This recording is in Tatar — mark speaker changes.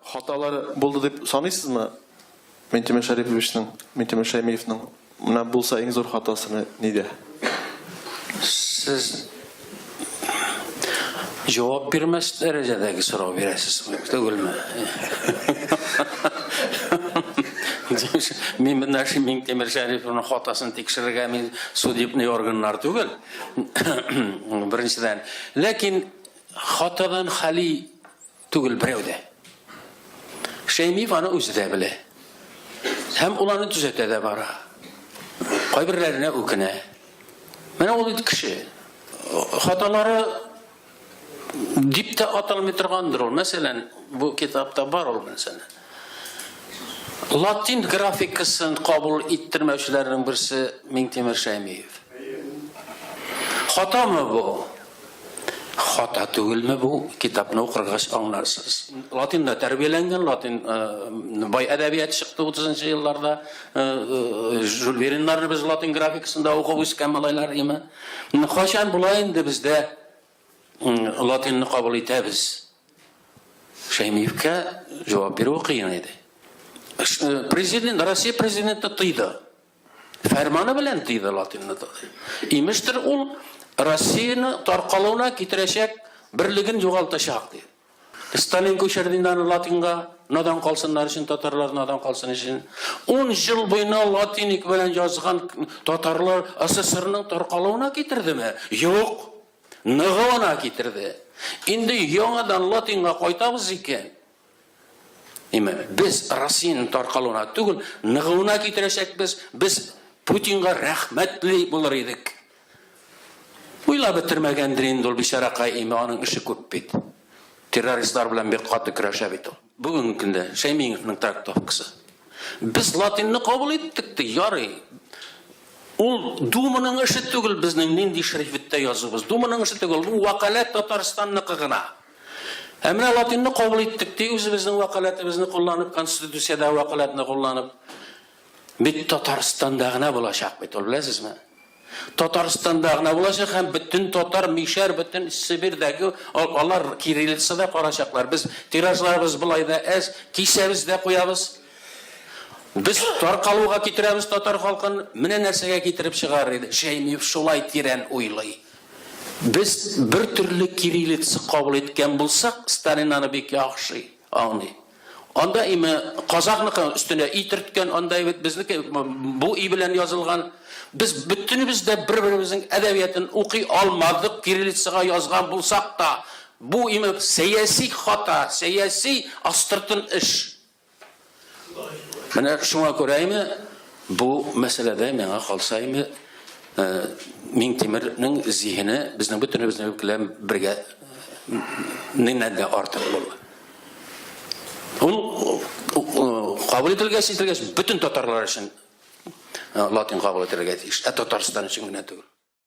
Speaker 1: Хаталары булды дип саныйсызмы Минтимер Шәриповичның, Минтимер Шәймиевның? Менә булса иң зур хатасы нидә?
Speaker 2: Сез җавап бирмәс дәрәҗәдәге сорау бирәсез, түгелме? Мин менә шул Миңтимер Шәриповның хатасын тикшерергә мин судебный органнар түгел. Беренчедән. Ләкин хатадан хали түгел берәү дә. Шәймиев аны үзе дә белә. Һәм ул аны төзәтә дә бара. Кайберләренә үкенә. Менә ул бит кеше. Хаталары дип тә аталмый торгандыр ул. Мәсәлән, бу китапта бар ул мәсәлән. Латин графикасын кабул иттермәүчеләрнең берсе Миңтимер Шәймиев. Хатамы бу? Хата түгелме бу? Китапны укыргач аңларсыз. Латинда тәрбияләнгән, латин бай әдәбият чыкты 30 нчы елларда. Жюль Верннарны без латин графикасында укып үскән малайлар име. Кайчан була инде бездә латинны кабул итәбез? Шәймиевкә җавап бирүе кыен иде. Президент, Россия президенты тыйды. Фәрманы белән тыйды латинны. Имештер, ул Россияне таркалуына китерәчәк, берлеген югалтачак, ди. Сталин күчерде инде аны латинга, надан калсыннар өчен, татарлар надан калсын өчен. Ун ел буена латиник белән язган татарлар СССРның таркалуына китердеме? Юк. Ныгуына китерде. Инде яңадан латинга кайтабыз икән, Имә, без Россиянең таркалуына түгел, ныгуына китерәчәкбез, без Путинга рәхмәтле булыр идек. Уйлап бетермәгәндер инде ул бичаракай, имә, аның эше күп бит. Террористлар белән бик каты көрәшә бит ул. Бүгенге көндә Шәймиевның трактовкасы. Без латинны кабул иттек ди, ярый. Ул Думаның эше түгел безнең нинди шрифтта язуыбыз. Думаның эше түгел, бу вәкаләт Татарстанныкы гына. Ә менә латинны кабул иттек ди, үзебезнең вәкаләтебезне кулланып, конституциядәге вәкаләтне кулланып. Бит Татарстанда гына булачак бит ул, беләсезме? Татарстанда гына булачак һәм бөтен татар, мишәр, бөтен Себердәге алар кириллицада карачаклар. Без тиражларыбыз болай да әз, кисәбез дә куябыз. Без таркалуга китерәбез татар халкын. Менә нәрсәгә китереп чыгарыр иде. Шәймиев шулай тирән уйлый. Без бер төрле кириллица кабул иткән булсак, Сталин аны бик яхшы аңлый. Анда име казахныкы өстенә и төрткән, анда бит безнеке бу и белән язылган. Без бөтенебез дә бер-беребезнең әдәбиятын укый алмадык, кириллицага язган булсак та. Бу име сәяси хата, сәяси астыртын эш. Менә шуңа күрәме, бу мәсьәләдә миңа калса име, Миңтимернең зиһене безнең бөтенебезнең белән бергә ниннән дә артык булды. Ул кабул ителгәч, ителгәч, бөтен татарлар өчен латин кабул ителергә тиеш, ә Татарстан өчен генә түгел.